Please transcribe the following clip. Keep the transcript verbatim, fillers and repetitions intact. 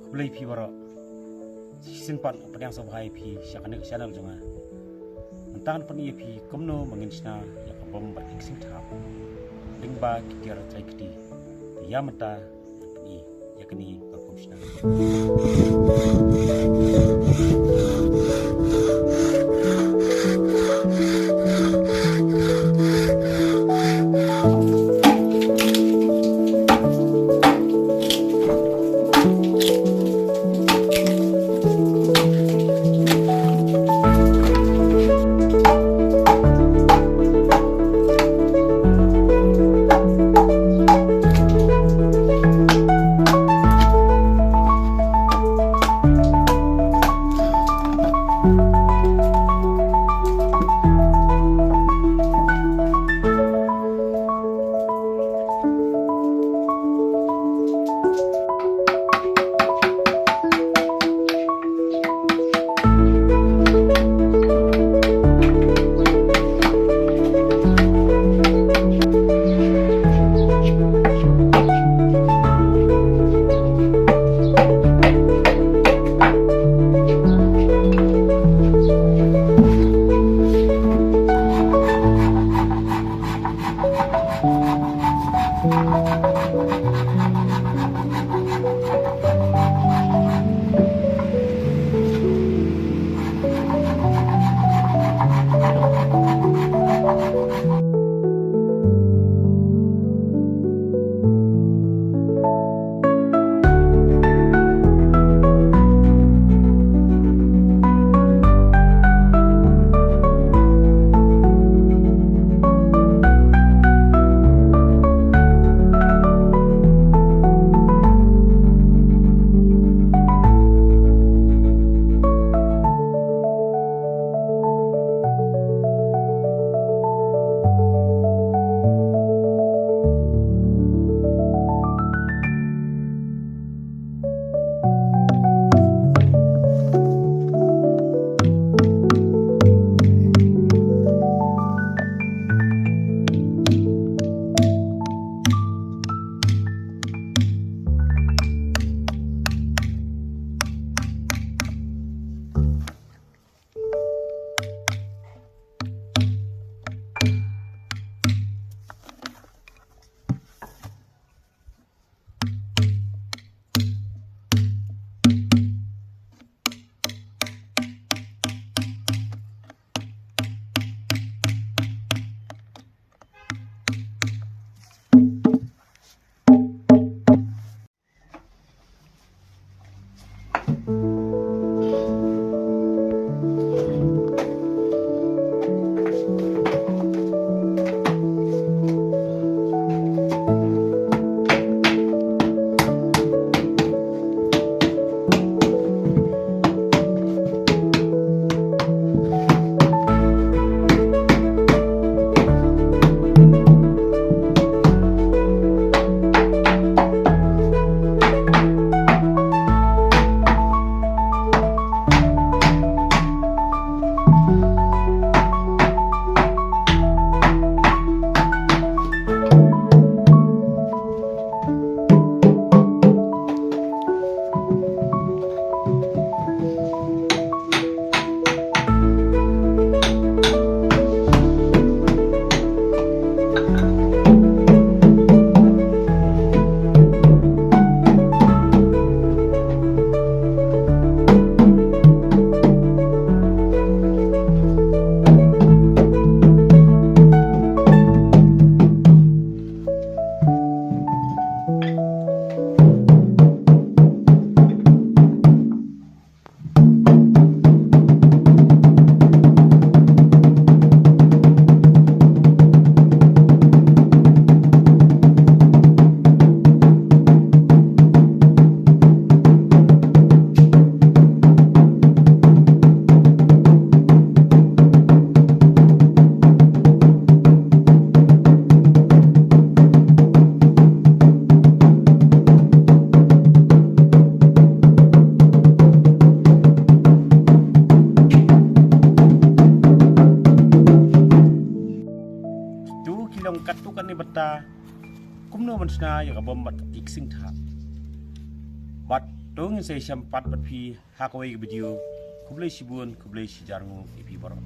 Khublei phi baroh. Shisien pat nga pdiang sngewbha ïa phi sha kane ka channel jong nga. Mynta ngan pyni ïa phi kumno ba ngin shna ïa ka bom bad ki ksing thap lyngba ki tiar trai kti. Te ïa mynta ngan pyni ïa kane ka rukom shna. Kito ki long katto katne bynta kumno ban shna ïa ka bom bad ki ksing thap. Bad to ngin sa ïashem pat bad phi ha kawei ka video. Khublei shibun, khublei shijar nguh ïa phi baroh.